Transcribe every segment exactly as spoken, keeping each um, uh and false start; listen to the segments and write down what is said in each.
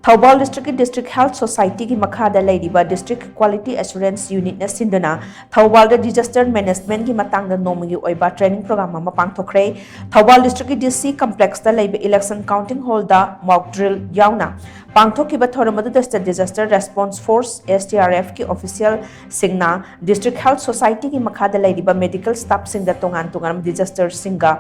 ꯊꯧꯕꯥꯜ ꯗꯤꯁꯇ꯭ꯔꯤꯛꯀꯤ district health ꯁꯣꯁꯥꯏꯇꯤꯒꯤ ꯃꯈꯥꯗ ꯂꯩꯔꯤꯕ ꯗꯤꯁꯇ꯭ꯔꯤꯛ ꯀ꯭ꯋꯥꯂꯤꯇꯤ ꯑꯦꯁꯨꯔꯦꯟꯁ ꯌꯨꯅꯤꯠꯅ ꯁꯤꯟꯗꯨꯅ ꯊꯧꯕꯥꯜꯗ ꯗꯤꯖꯥꯁꯇꯔ ꯃꯦꯅꯦꯖꯃꯦꯟꯠꯒꯤ ꯃꯇꯥꯡꯗ ꯅꯣꯡꯃꯒꯤ ꯑꯣꯏꯕ ꯇ꯭ꯔꯦꯅꯤꯡ ꯄ꯭ꯔꯣꯒ꯭ꯔꯥꯝ ꯑꯃ ꯄꯥꯡꯊꯣꯛꯈ꯭ꯔꯦ꯫ ꯊꯧꯕꯥꯜ ꯗꯤꯁꯇ꯭ꯔꯤꯛꯀꯤ ꯗꯤ ꯁꯤ ꯀꯝꯄ꯭ꯂꯦꯛꯁꯇ ꯂꯩꯕ ꯏꯂꯦꯛꯁꯟ ꯀꯥꯎꯟꯇꯤꯡ ꯍꯣꯜꯗ ꯃꯣꯛ ꯗ꯭ꯔꯤꯜ ꯌꯥꯎꯅ ꯄꯥꯡꯊꯣꯛꯈꯤꯕ ꯊꯧꯔꯝ ꯑꯗꯨꯗ state disaster response force, S D R F ꯀꯤ ꯑꯣꯐꯤꯁꯤꯌꯦꯜꯁꯤꯡꯅ ꯗꯤꯁꯇ꯭ꯔꯤꯛ ꯍꯦꯜꯊ ꯁꯣꯁꯥꯏꯇꯤꯒꯤ ꯃꯈꯥꯗ ꯂꯩꯔꯤꯕ ꯃꯦꯗꯤꯀꯦꯜ ꯁ꯭ꯇꯥꯐꯁꯤꯡꯗ ꯇꯣꯉꯥꯟ ꯇꯣꯉꯥꯟꯕ ꯗꯤꯖꯥꯁꯇꯔꯁꯤꯡꯒ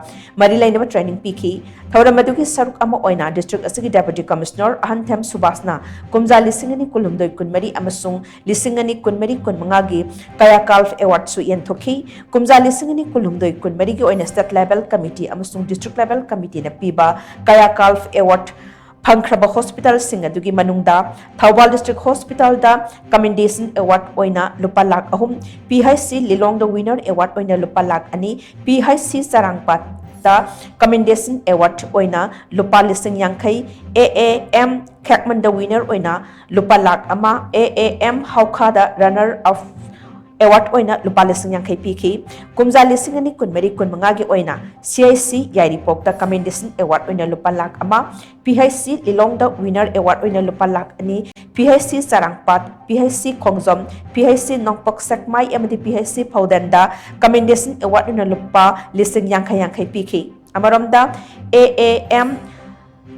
ꯃꯔꯤ ꯂꯩꯅꯕ ꯇ꯭ꯔꯦꯅꯤꯡ ꯄꯤꯈꯤ꯫ ꯊꯧꯔꯝ ꯑꯗꯨꯒꯤ ꯁꯔꯨꯛ ꯑꯃ ꯑꯣꯏꯅ ꯗꯤꯁꯇ꯭ꯔꯤꯛ ꯑꯁꯤꯒꯤ ꯗꯦꯄꯨꯇꯤ ꯀꯃꯤꯁꯅꯔ ꯑꯍꯟꯊꯦꯝ ꯁꯨꯕꯥꯁꯅ ꯀꯨꯝꯖꯥ ꯂꯤꯁꯤꯡ ꯑꯅꯤ ꯀꯨꯟꯍꯨꯝꯗꯣꯏ ꯀꯨꯟꯃꯔꯤ ꯑꯃꯁꯨꯡ ꯂꯤꯁꯤꯡ ꯑꯅꯤ ꯀꯨꯟꯃꯔꯤ ꯀꯨꯟꯃꯉꯥꯒꯤ ꯀꯌꯥꯀꯥꯜꯐ ꯑꯦꯋꯥꯔꯗꯁꯨ ꯌꯦꯟꯊꯣꯛꯈꯤ꯫ ꯀꯨꯝꯖꯥ ꯂꯤꯁꯤꯡ ꯑꯅꯤ ꯀꯨꯟꯍꯨꯝꯗꯣꯏ ꯀꯨꯟꯃꯔꯤꯒꯤ ꯑꯣꯏꯅ ꯁ꯭ꯇꯦꯠ ꯂꯦꯚꯦꯜ ꯀꯃꯤꯇꯤ ꯑꯃꯁꯨꯡ ꯗꯤꯁꯇ꯭ꯔꯤꯛ ꯂꯦꯚꯦꯜ ꯀꯃꯤꯇꯤꯅ ꯄꯤꯕ ꯀꯌꯥꯀꯥꯜꯐ ꯑꯦꯋꯥꯔꯗ ꯐꯪꯈ꯭ꯔꯕ ꯍꯣꯁꯄꯤꯇꯥꯜꯁꯤꯡ ꯑꯗꯨꯒꯤ ꯃꯅꯨꯡꯗ ꯊꯧꯕꯥꯜ ꯗꯤꯁꯇ꯭ꯔꯤꯛ ꯍꯣꯁꯄꯤꯇꯥꯜꯗ ꯀꯃꯦꯟꯗꯦꯁꯟ ꯑꯦꯋꯥꯔꯗ ꯑꯣꯏꯅ ꯂꯨꯄꯥ ꯂꯥꯈ ꯑꯍꯨꯝ, P H C ꯂꯤꯂꯣꯡꯗ ꯋꯤꯅꯔ ꯑꯦꯋꯥꯔꯗ ꯑꯣꯏꯅ ꯂꯨꯄꯥ ꯂꯥꯈ ꯑꯅꯤ, P H C ꯆꯔꯥꯡꯄꯥꯠꯇ ꯀꯃꯦꯟꯗꯦꯁꯟ ꯑꯦꯋꯥꯔꯗ ꯑꯣꯏꯅ ꯂꯨꯄꯥ ꯂꯤꯁꯤꯡ ꯌꯥꯡꯈꯩ, A A M ꯈꯦꯛꯃꯟꯗ ꯋꯤꯅꯔ ꯑꯣꯏꯅ ꯂꯨꯄꯥ ꯂꯥꯈ ꯑꯃ, A A M ꯍꯧꯈꯥꯗ ꯔꯅꯔ ꯑꯞ ꯑꯦꯋꯥꯔꯗ ꯑꯣꯏꯅ ꯂꯨꯄꯥ ꯂꯤꯁꯤꯡ ꯌꯥꯡꯈꯩ ꯄꯤꯈꯤ꯫ ꯀꯨꯝꯖꯥ ꯂꯤꯁꯤꯡ ꯑꯅꯤ ꯀꯨꯟꯃꯔꯤ ꯀꯨꯟꯃꯉꯥꯒꯤ ꯑꯣꯏꯅ C H C ꯌꯥꯏꯔꯤꯄꯣꯛꯇ ꯀꯃꯦꯟꯗꯦꯁꯟ ꯑꯦꯋꯥꯔꯗ ꯑꯣꯏꯅ ꯂꯨꯄꯥ ꯂꯥꯈ ꯑꯃ, P H C ꯂꯤꯂꯣꯡꯗ ꯋꯤꯅꯔ ꯑꯦꯋꯥꯔꯗ ꯑꯣꯏꯅ ꯂꯨꯄꯥ ꯂꯥꯈ ꯑꯅꯤ, P H C ꯆꯔꯥꯡꯄꯥꯠ, P H C ꯈꯣꯡꯖꯣꯝ, P H C ꯅꯣꯡꯄꯣꯛ ꯁꯦꯛꯃꯥꯏ ꯑꯃꯗꯤ P H C ꯐꯧꯗꯦꯟꯗ ꯀꯃꯦꯟꯗꯦꯁꯟ ꯑꯦꯋꯥꯔꯗ ꯑꯣꯏꯅ ꯂꯨꯄꯥ ꯂꯤꯁꯤꯡ ꯌꯥꯡꯈꯩ ꯌꯥꯡꯈꯩ ꯄꯤꯈꯤ꯫ ꯑꯃꯔꯣꯝꯗ, A A M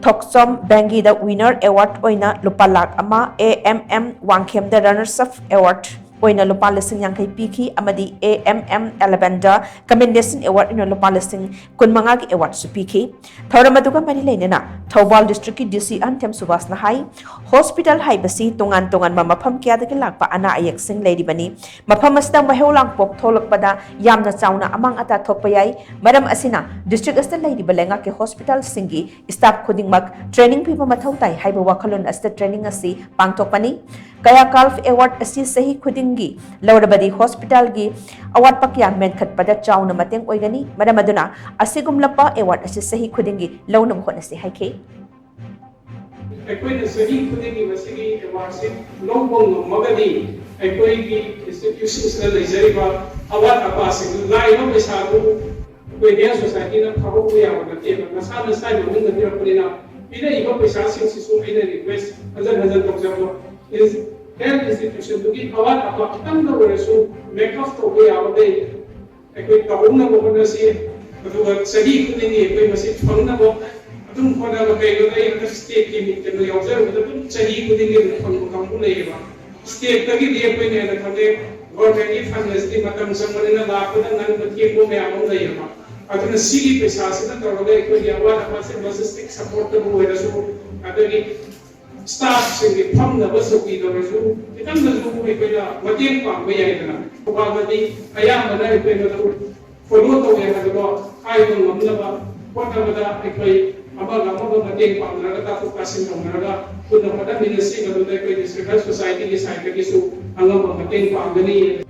ꯊꯣꯛꯆꯣꯝ ꯕꯦꯡꯒꯤꯗ ꯋꯤꯅꯔ ꯑꯦꯋꯥꯔꯗ ꯑꯣꯏꯅ ꯂꯨꯄꯥ ꯂꯥꯈ ꯑꯃ, A M M ꯋꯥꯡꯈꯦꯝꯗ ꯔꯅꯔꯁ ꯑꯞ ꯑꯦꯋꯥꯔꯗ ꯑꯣꯏꯅ ꯂꯨꯄꯥ ꯂꯤꯁꯤꯡ ꯌꯥꯡꯈꯩ ꯄꯤꯈꯤ ꯑꯃꯗꯤ A M M elevenꯗ ꯀꯃꯦꯟꯗꯦꯁꯟ ꯑꯦꯋꯥꯔꯗ ꯑꯣꯏꯅ ꯂꯨꯄꯥ ꯂꯤꯁꯤꯡ ꯀꯨꯟꯃꯉꯥꯒꯤ ꯑꯦꯋꯥꯔꯗꯁꯨ ꯄꯤꯈꯤ꯫ ꯊꯧꯔꯝ ꯑꯗꯨꯒ ꯃꯔꯤ ꯂꯩꯅꯅ ꯊꯧꯕꯥꯜ ꯗꯤꯁꯇ꯭ꯔꯤꯛꯀꯤ D C ꯑꯍꯟꯊꯦꯝ ꯁꯨꯕꯥꯁꯅ ꯍꯥꯏ, ꯍꯣꯁꯄꯤꯇꯥꯜ ꯍꯥꯏꯕꯁꯤ ꯇꯣꯉꯥꯟ ꯇꯣꯉꯥꯟꯕ ꯃꯐꯝ ꯀꯌꯥꯗꯒꯤ ꯂꯥꯛꯄ ꯑꯅꯥ ꯑꯌꯦꯛꯁꯤꯡ ꯂꯩꯔꯤꯕꯅꯤ꯫ ꯃꯐꯝ ꯑꯁꯤꯗ ꯃꯩꯍꯧ ꯂꯥꯡꯄꯣꯛ ꯊꯣꯛꯂꯛꯄꯗ ꯌꯥꯝꯅ ꯆꯥꯎꯅ ꯑꯃꯥꯡ ꯑꯇꯥ ꯊꯣꯛꯄ ꯌꯥꯏ꯫ ꯃꯔꯝ ꯑꯁꯤꯅ ꯗꯤꯁꯇ꯭ꯔꯤꯛ ꯑꯁꯤꯗ ꯂꯩꯔꯤꯕ ꯂꯩꯉꯥꯛꯀꯤ ꯍꯣꯁꯄꯤꯇꯥꯜꯁꯤꯡꯒꯤ ꯁ꯭ꯇꯥꯐ ꯈꯨꯗꯤꯡꯃꯛ ꯇ꯭ꯔꯦꯅꯤꯡ ꯄꯤꯕ ꯃꯊꯧ ꯇꯥꯏ ꯍꯥꯏꯕ ꯋꯥꯈꯜꯂꯣꯟ ꯑꯁꯤꯗ ꯇ꯭ꯔꯦꯅꯤꯡ ꯑꯁꯤ ꯄꯥꯡꯊꯣꯛꯄꯅꯤ꯫ ꯀꯌꯥꯀꯥꯜꯐ ꯑꯦꯋꯥꯔꯗ ꯑꯁꯤ ꯆꯍꯤ ꯈꯨꯗꯤꯡꯒꯤ ꯂꯧꯔꯕꯗꯤ ꯍꯣꯁꯄꯤꯇꯥꯜꯒꯤ ꯑꯋꯥꯠꯄ ꯀꯌꯥ ꯃꯦꯟꯈꯠꯄꯗ ꯆꯥꯎꯅ ꯃꯇꯦꯡ ꯑꯣꯏꯒꯅꯤ꯫ ꯃꯔꯝ ꯑꯗꯨꯅ ꯑꯁꯤꯒꯨꯝꯂꯕ ꯑꯦꯋꯥꯔꯗ ꯑꯁꯤ ꯆꯍꯤ ꯈꯨꯗꯤꯡꯒꯤ ꯂꯧꯅꯕ ꯍꯣꯠꯅꯁꯤ ꯍꯥꯏꯈꯤ꯫ ꯑꯩꯈꯣꯏꯅ ꯆꯍꯤ ꯈꯨꯗꯤꯡꯒꯤ ꯃꯁꯤꯒꯤ ꯑꯦꯋꯥꯔꯗꯁꯤ ꯂꯧꯕ ꯉꯝꯃꯒꯗꯤ ꯑꯩꯈꯣꯏꯒꯤ ꯏꯟꯁꯇꯤꯇ꯭ꯌꯨꯁꯟꯁꯤꯗ ꯂꯩꯖꯔꯤꯕ ꯑꯋꯥꯠ ꯑꯄꯥꯁꯤꯡ, ꯂꯥꯛꯏꯕ ꯄꯩꯁꯥꯗꯨ ꯑꯩꯈꯣꯏ ꯍꯦꯜꯊ ꯁꯣꯁꯥꯏꯇꯤꯅ ꯐꯥꯍꯧꯕ ꯌꯥꯕ ꯅꯠꯇꯦꯕ, ꯃꯁꯥ ꯃꯁꯥꯒꯤ ꯃꯃꯤꯡꯗ ꯄꯤꯔꯛꯄꯅꯤꯅ꯫ ꯄꯤꯔꯛꯏꯕ ꯄꯩꯁꯥꯁꯤꯡꯁꯤꯁꯨ ꯑꯩꯅ ꯔꯤꯀ꯭ꯋꯦꯁ ꯍꯟꯖꯟ ꯍꯟꯖꯟ ꯇꯧꯖꯕ, ꯍꯦꯜꯊ ꯏꯟꯁꯇꯤꯇ꯭ꯌꯨꯁꯟꯗꯨꯒꯤ ꯑꯋꯥꯠ ꯑꯄꯥ ꯈꯤꯇꯪꯗ ꯑꯣꯏꯔꯁꯨ ꯃꯦꯛ ꯑꯞ ꯇꯧꯕ ꯌꯥꯕꯈꯩ ꯑꯩꯈꯣꯏ ꯇꯧꯍꯧꯅꯕ ꯍꯣꯠꯅꯁꯤ꯫ ꯑꯗꯨꯒ ꯆꯍꯤ ꯈꯨꯗꯤꯡꯒꯤ ꯑꯩꯈꯣꯏ ꯃꯁꯤ ꯐꯪꯅꯕ ꯑꯗꯨꯝ ꯍꯣꯠꯅꯕ꯫ ꯀꯩꯒꯤꯅꯣꯗ ꯑꯩ ꯍꯟꯗꯛ ꯁ꯭ꯇꯦꯠꯀꯤ ꯃꯤꯠ ꯀꯩꯅꯣ ꯌꯥꯎꯖꯔꯨꯕꯗ ꯑꯗꯨꯝ ꯆꯍꯤ ꯈꯨꯗꯤꯡꯒꯤ ꯑꯗꯨꯝ ꯐꯪꯕ ꯀꯥꯡꯕꯨ ꯂꯩꯌꯦꯕ꯫ ꯁ꯭ꯇꯦꯠꯇꯒꯤꯗꯤ ꯑꯩꯈꯣꯏꯅ ꯍꯦꯟꯅ ꯈꯪꯉꯦ, ꯒꯣꯔꯃꯦꯟꯒꯤ ꯐꯟ ꯑꯁꯤꯗꯤ ꯃꯇꯝ ꯆꯪꯕꯅꯤꯅ ꯂꯥꯛꯄꯗ ꯉꯟꯕ ꯊꯦꯡꯕ ꯃꯌꯥꯝ ꯑꯃ ꯂꯩꯌꯦꯕ꯫ ꯑꯗꯨꯅ ꯁꯤꯒꯤ ꯄꯩꯁꯥꯁꯤꯅ ꯇꯧꯔꯒ ꯑꯩꯈꯣꯏꯒꯤ ꯑꯋꯥꯠ ꯑꯄꯥꯁꯦ ꯂꯣꯖꯤꯁꯇꯤꯛ ꯁꯄꯣꯔꯠꯇꯕꯨ ꯑꯣꯏꯔꯁꯨ, ꯑꯗꯒꯤ ꯁ꯭ꯇꯥꯐꯁꯤꯡꯒꯤ ꯐꯝꯅꯕ ꯆꯧꯀꯤꯗ ꯑꯣꯏꯔꯁꯨ ꯈꯤꯇꯪꯗꯁꯨ ꯑꯩꯈꯣꯏꯅ ꯃꯇꯦꯡ ꯄꯥꯡꯕ ꯌꯥꯏꯗꯅ꯫ ꯊꯧꯕꯥꯜꯗꯗꯤ ꯑꯌꯥꯝꯕꯅ ꯑꯩꯈꯣꯏ ꯃꯗꯨ ꯐꯣꯂꯣ ꯇꯧꯋꯦ ꯍꯥꯏꯕꯗꯣ ꯍꯥꯏꯕ ꯉꯝꯅꯕ ꯍꯣꯠꯅꯕꯗ ꯑꯩꯈꯣꯏ ꯑꯃꯒ ꯑꯃꯒ ꯃꯇꯦꯡ ꯄꯥꯡꯅꯔꯒ ꯇꯥꯊꯣꯛ ꯇꯥꯁꯤꯟ ꯇꯧꯅꯔꯒ ꯄꯨꯟꯅ ꯍꯣꯠꯅꯃꯤꯟꯅꯁꯤ꯫ ꯃꯗꯨꯗ ꯑꯩꯈꯣꯏ ꯗꯤꯁꯇ꯭ꯔꯤꯛ ꯍꯦꯜꯊ ꯁꯣꯁꯥꯏꯇꯤꯒꯤ ꯁꯥꯏꯠꯇꯒꯤꯁꯨ ꯑꯉꯝꯕ ꯃꯇꯦꯡ ꯄꯥꯡꯒꯅꯤ꯫